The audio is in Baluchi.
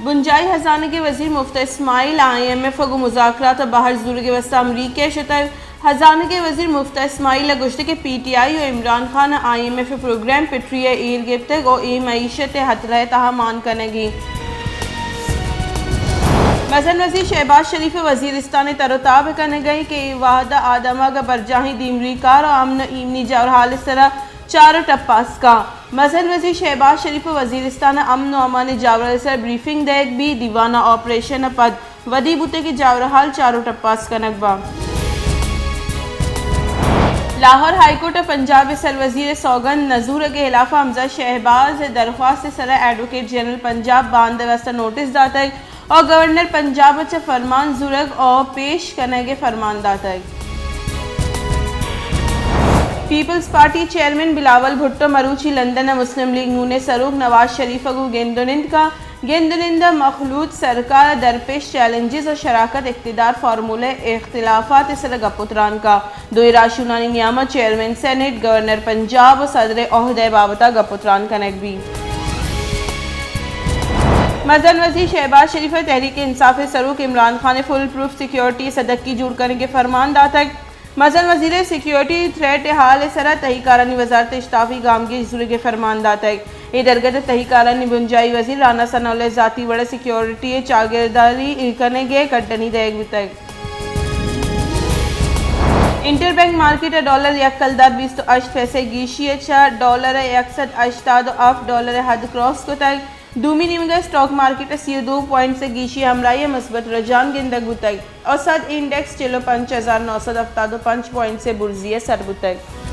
بنجاہی ہزانگ ءِ وزیر مفتہ اسماعیل آئی ایم ایف ءَ گوں مذاکرات ءَ بہر زورگ ءِ واستہ امریکہ ءَ شتگ۔ ہزانگ ءِ وزیر مفتہ اسماعیل ءَ گوشتگ کہ پی ٹی آئی ءُ عمران خان ءَ آئی ایم ایف ءِ پروگرام پٹری ءَ ایر گپتگ ءُ اے معیشت ءِ ہترہ ءِ تہا مان کنگ ءَ انت۔ مزن وزیر شہباز شریف ءِ وزیرستان ءِ تر ءُ تاب کنگ ءَ انت کہ اے وہد ءَ آ دمگ ءَ برجاہیں دیمروئی کار ءُ امن ءُ ایمنی جاورحال ءِ سرا چار ءُ ٹپاس کاں۔ مزن وزیر شہباز شریف ءَ وزیرستان ءَ امن ءُ امان ءِ جاور ءِ سرا بریفنگ دئیگ بیت، دیوان ءَ آپریشن ءَ پد ودی بوتگ کہ جاورحال چار ءُ ٹپاس کنگ باں۔ لاہور ہائی کورٹ ءَ پنجاب ءِ سر وزیر ءِ سوگند نہ زورگ ءِ ہلاف ءَ حمزہ شہباز ءِ درخواست ءِ سرا ایڈووکیٹ جنرل پنجاب باند ءِ واستہ نوٹس داتگ ءُ گورنر پنجاب ءَ چہ فرمان زورگ ءُ پیش کنگ ءِ فرمان داتگ۔ پیپلز پارٹی چیئرمین بلاول بھٹو مروچی لندن ءَ مسلم لیگ نون ءِ سروک نواز شریف ءَ گوں گند ءُ نند کاں۔ گند ءُ نند ءَ مخلوط سرکار ءَ درپیش چیلنجز ءُ شراکت اقتدار فارمولہ ءِ اختلافات ءِ سرا گپ ءُ تران کاں۔ دوئیں راہشونانی نیام ءَ چیئرمین سینیٹ، گورنر پنجاب ءُ صدر ءِ عہدہ ءِ بابت ءَ گپ ءُ تران کنگ بیت۔ مزن وزیر شہباز شریف ءَ تحریک انصاف ءِ سروک عمران خان ءِ فول پروف سیکیورٹی ءِ صدکی جوڑ کنگ ءِ فرمان داتگ۔ مزن وزیر ءَ سیکیورٹی تھریٹ ءِ حال ءِ سرا تہی کارانی وزارت ءَ اشتافی گامگیج زورگ ءِ فرمان داتگ۔ اے درگت ءَ تہی کارانی بنجاہی وزیر رانا ثناء اللہ ءِ ذاتی وڑ ءَ سیکیورٹی ءِ چاگرداری کنگ ءِ کڈنی دئیگ بوتگ۔ انٹر بینک مارکیٹ ءَ ڈالر ءِ یک کلدار بیست ءُ ہشت پیسہ گیشی ءَ چہ ڈالر ءِ یک سد ہشتاد ءُ ہفت ڈالر ءِ حد کراس کتگ۔ دومی نیمگ ءَ اسٹاک مارکیٹ ءَ سی ءُ دو پوائنٹس ءِ گیشی ہمراہی ءَ مثبت رجحان گندگ بوتگ ءُ سد انڈیکس چل ءُ پنچ ہزار نو سد ہفتاد ءُ پنچ پوائنٹس ءِ برزی ءَ سر بوتگ۔